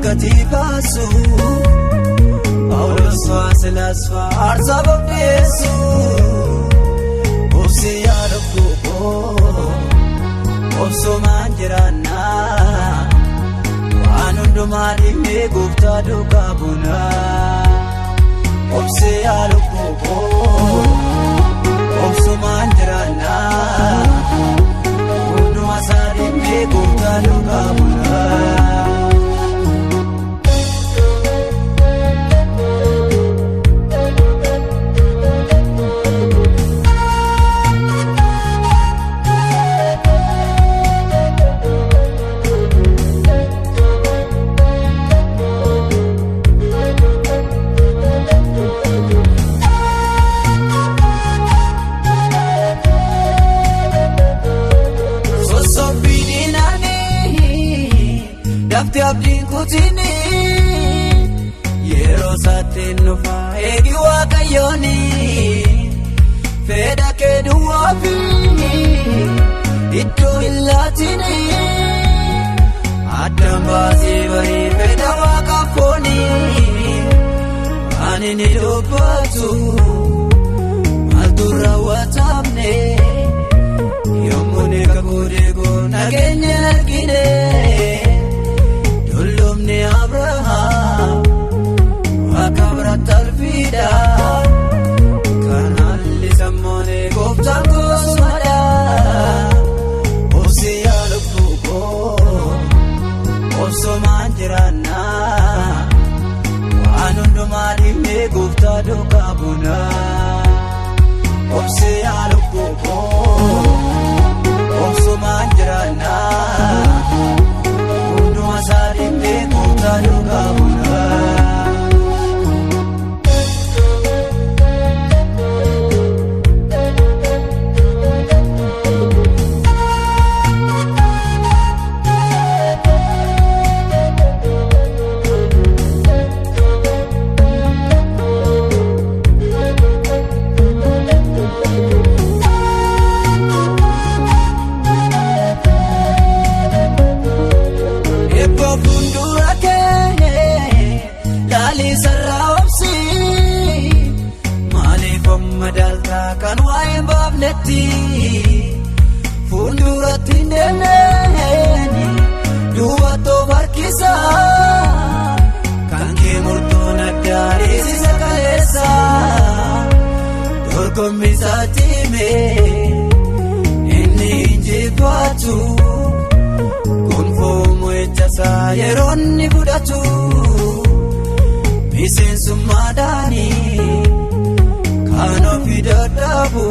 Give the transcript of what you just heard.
gatii baasu. Phaawulos faa Silaas faa aarsaa bobbeessu. Obsi yaa lubbuu koo obsumaan jiraannaa. Waan hundumaa dhiibnee gooftaa duukaa buunaa. Obsi yaa lubbuu koo obsumaan jiraannaa. Hundumaa isaa dhiibnee gooftaa duukaa buunaa. Sossobbii diinaanii dafti abdiin kutini yeroo isaatti nufa eegi waaqayyooni fedha kee duwwaafi iddoo hin laatini addaan baasee barii fedha waaqaaf fooni ani ni dubbatu maaltu raawwatamne. Yommuu ni kakuu deeguu nageenya hin argine dullumni Abrahaam akka biratti alfiidha. Kan haalli sammuun gooftaan kosumadha. Obsi yaa lubbuu koo obsumaan jiraannaa. Waan hundumaa dhiibnee gooftaa duukaa buunaa. Obsi yaa lubbuu koo obsumaan jiraannaa. Hundumaa isaa dhiibnee gooftaa duukaa buunaa. Eebboo fuuldura kee laalii sarara obsi maaliif amma daaltaa kan waa'ee hin baafnetti fuulduratti hin deemneen duuba toof harkisa kan kee murtoon addaa dhiisisa kaleessa dorgommii isaa cimee inni injifatu. Gonfoo mo'ichasaa yeroo inni fudhatu miseensummaadhaani kan ofii dadhabu.